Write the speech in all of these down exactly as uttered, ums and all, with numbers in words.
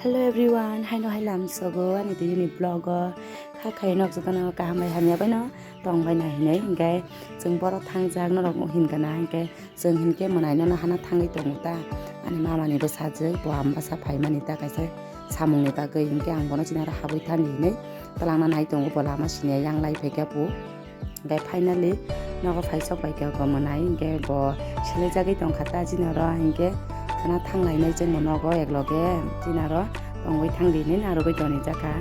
Hello everyone, haino hai lamsogo ani tini ni vlog o. Kha khai nok jotono kaham bai hamya baino tong baina hinwi, hinkhe chwng boro thangjak norok hinkha na, hinkhe chwng hinkhe mwnaino no hana thangwi tongo ta. Ani mama ni bwsajwk bo Ambasa phaimani ta kaisa samung ni bagwi, hinkhe ang bono chini aro habwi thangwi hinwi twlangna nai tongo, bo lama siniya yang lai phaikha bo. Hinkhe finally nogo phaisok bai khe bo mwnai, hinkhe bo selejagwi tongkha ta chini oro, hinkhe khana thanglainai chwngbo nogo ekloge chini oro tongwi thangdi hinwi narwgwi tonijakha.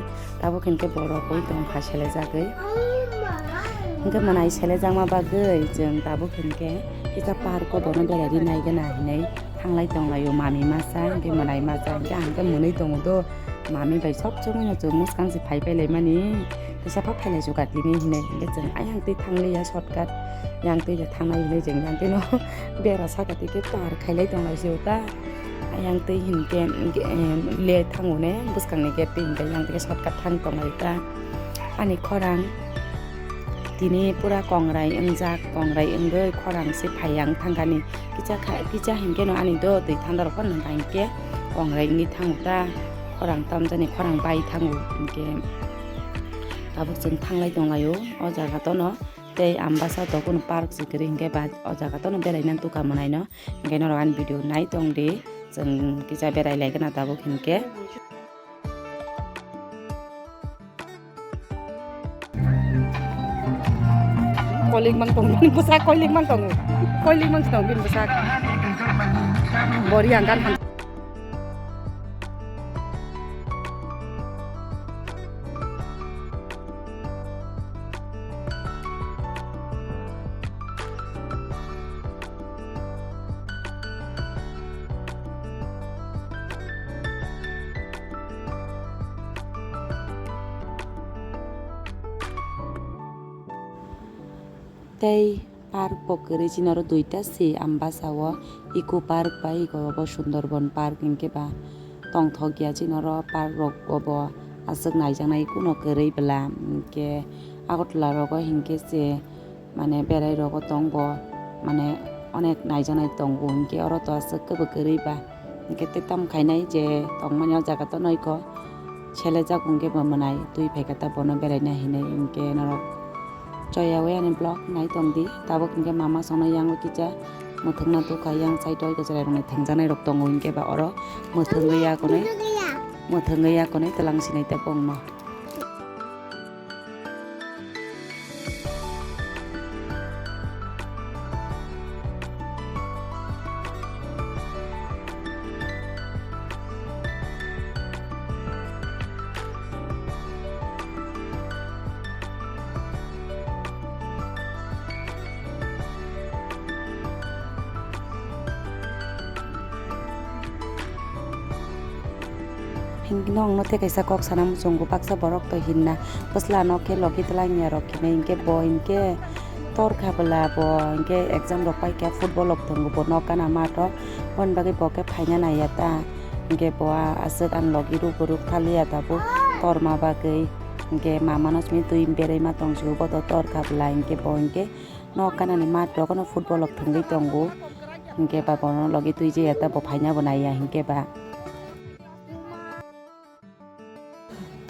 Tabuk hinkhe bo rogwi tongkha selejagwi. Hinkhe mwnai selejakma bagwi chwng tabuk hinkhe kisa park o bono beraidi naigwna hinwi thanglai tonglaio mami masa, hinkhe mwnai masa, hinkhe ang khe mwnwi tongo do. Mami bai sob somoi no chwng mwskang se phai phai laimani. Kisa pha phai lai suka tini hinwi, hinkhe chwng ayang twi thangliya shortcut. Yang twi le thanglai hinwi chwng yang twi no bera saka twi khe par khailai tonglai se uta. Ayang twi hinkhe, em, le thango ne bwskang ni gate twi hinkhe yang twi khe shortcut thang tonglai ta. Ani khorang tini pura kongrai wngjak, kongrai wngwi khorang se phai yang thangkani. Kicha kha, kicha hinkhe no ani do twi thanda rok phano nang hinkhe kongrai wngwi thango ta, khorang tamjani khorang bai thango hinkhe tabuk chwng thanglai tonglaio o jaga tono tei Ambasa to kunu park se kwrwi hinkhe ba o jaga tono beraina tukha mwnaino hinkhe norok ani video nai tongdi chwng kicha berai laikhana tabuk hinkhe. Koilik mang tong, bini bwsa koilik mang tong. Koilik mang tong, bini bwsa. Bori ang gan han. Tei park bo kwrwi chini oro duita se Ambasa o, Eco Park bai eko bo Sundorbon Park hinkhe ba tongthok ya chini oro park rok bo aswk naijaknai kuno kwrwi bwla hinkhe Agartala rogo hinkhe se mane berai rogo tong bo mane onek naijaknai tongo hinkhe oro to aswk kebo kwrwi ba hinkhe tei tamo khainai je tongmani o jaga to noiko selejak hinkhe bo mwnai twi phaikha ta bono beraina hinwi hinkhe norok choyaui ani vlog nai tongdi tabuk hinkhe mama songno yango kisa mwthangna tukha yang side o kisa rok ni thwngjaknai rok tongo hinkhe ba oro mwthangwi yakonwi mwthangwi yakonwi twlang sinai ta bongno. Hinkhe nwng no tei kaisa kok sana muchungo baksa borok to hinna bwsla no khe logi twlang ya rok hinwi hinkhe bo hinkhe tor kha bwla bo hinkhe exam rok pai kha football rok thwngo bo nok gana math o boni bagwi bo khe phaina nai ya ta hinkhe bo aswk ani logi ruk ruk thali ya tabuk torma bagwi hinkhe mama no simi twi berwi ma tong sio bo to tor kha bwla hinkhe bo hinkhe nok gana ni math rok no football rok thwngwi tongo hinkhe ba bono logi twi je ya ta bo phaina bo nai ya hinkhe ba.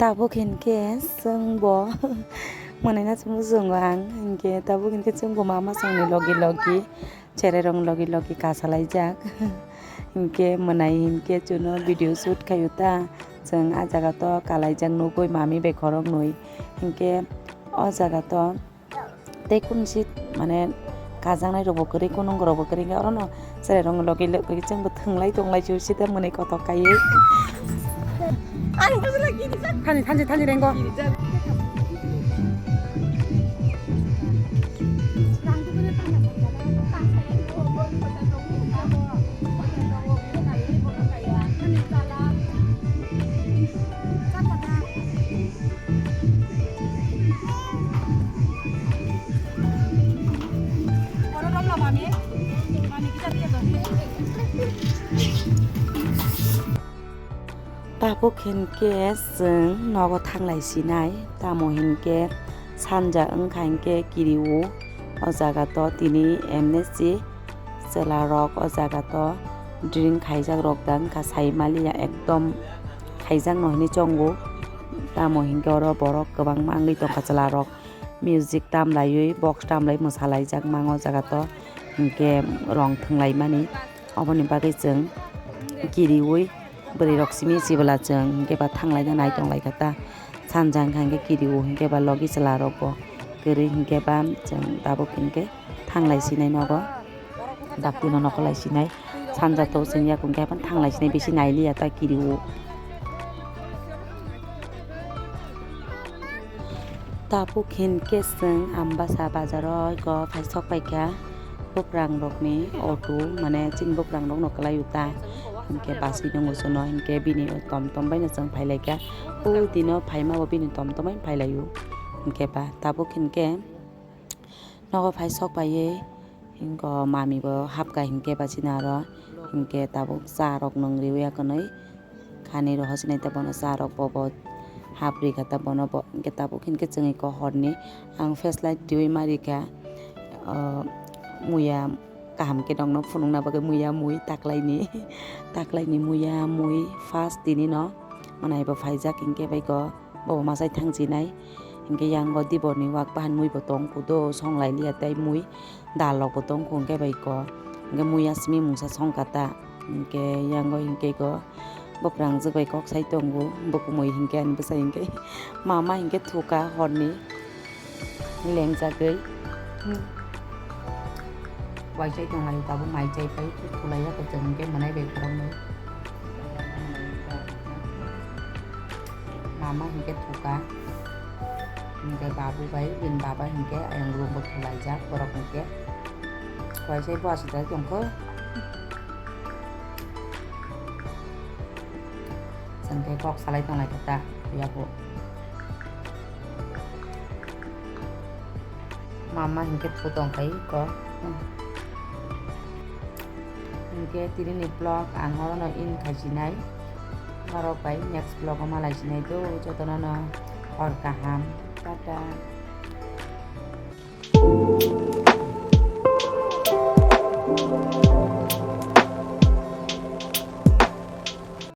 Tabuk hinkhe chwng bo mwnai na chwng muchungo ang hinkhe tabuk hinkhe chwng bo mama songni logi logi cherai rok logi logi kasalaijak hinkhe mwnai hinkhe chwngno video shoot khaio ta chwng ah jaga to kalaijak nugui mami bai khoroknwi hinkhe oh jaga to. Tei kunu si mane kajaknai rok bo kwrwi, kunung rok bo kwrwi, hwnkhe orono cherai rok logi logi chwngbo thwnglai tonglai sio sida mwnwi kotok kaiwi. Thani, thani, thani rengo. Tabuk hinkhe chwng nogo thanglai sinai, tamo hinkhe sanja wngkha hinkhe kirio o jaga to tini M N C chwla rok o jaga to drink khaijak rok da wngkha sai maliya ekdom Khaijakno hinwi chongo. Tamo hinkhe oro borok kwbangma wngwi tongkha chwlarok. Music tamlaiwi, box tamlai mwsalaijak mango jaga to. Hinkhe rong thwnglaimani. Oboni bagwi chwng kiriui bwrwirok simi sibwla chwng hinkhe ba thanglaina nai tonglaikha ta. Sanja wngkha hinkhe kirio hinkhe ba logi chwlarokbo kwrwi hinkhe ba chwng tabuk hinkhe thanglai sinai nogo. Daktino nokolai sinai. Sanja to chwng yakung khe phano thanglai sinai bisi nailiya ta kirio. Tabuk hinkhe chwng Ambasa bazaro eko phai sok paikha. Buprang rokni auto mane chini buprang rokno kwlai o ta. Hinkhe bus ino muchungno hinkhe bini tom tom baino chwng phailaikha. O dino phaima bo bini tom tom bai phailaio. Hinkhe ba tabuk hinkhe nogo phai sok paiwi hinkhe mami bo hapkha hinkhe ba chini aro hinkhe tabuk cha rok nung riwi akonwi kani rohor sinai ta bono cha rok bo bo hap rikha ta bono bo hinkhe tabuk hinkhe chwngwi ko horni ang flashlight riwi ma rikha o muya kaham khe nokno phunukna bagwi muya mui taklaini taklaini muya mui first tini no manai bo phaijak hinkhe bai ko. Bo masai thang chinai. Hinkhe yango diboni wak bahan mui bo tong kho do, song lai liya tei mui dal rok bo tong kho hinkhe bai ko. Hinkhe mui asimi mungsa song kha ta. Hinkhe yango hinkhe ko bwprangjwk bai kok sai tongo. Bo kumui hinkhe ani bwsai hinkhe mama hinkhe thuka horni lengjagwi. Waisai tong lai tabuk mai chai pai thulai ya kwchwng hinkhe mwnai bai khoroknwi. Mama hinkhe thuka. Hinkhe babu bai bini baba hinkhe ayang room bo thulaijak borok hinkhe. Waisai bo aswk tongkho. Chwng khe kok salai tonglai kha ta yago. Mama hinkhe thu tong khai ko. Hinkhe tini ni vlog ang orono end khai sinai. Norok bai next vlog o malai sinai do, jotono no hor kaham. Tata.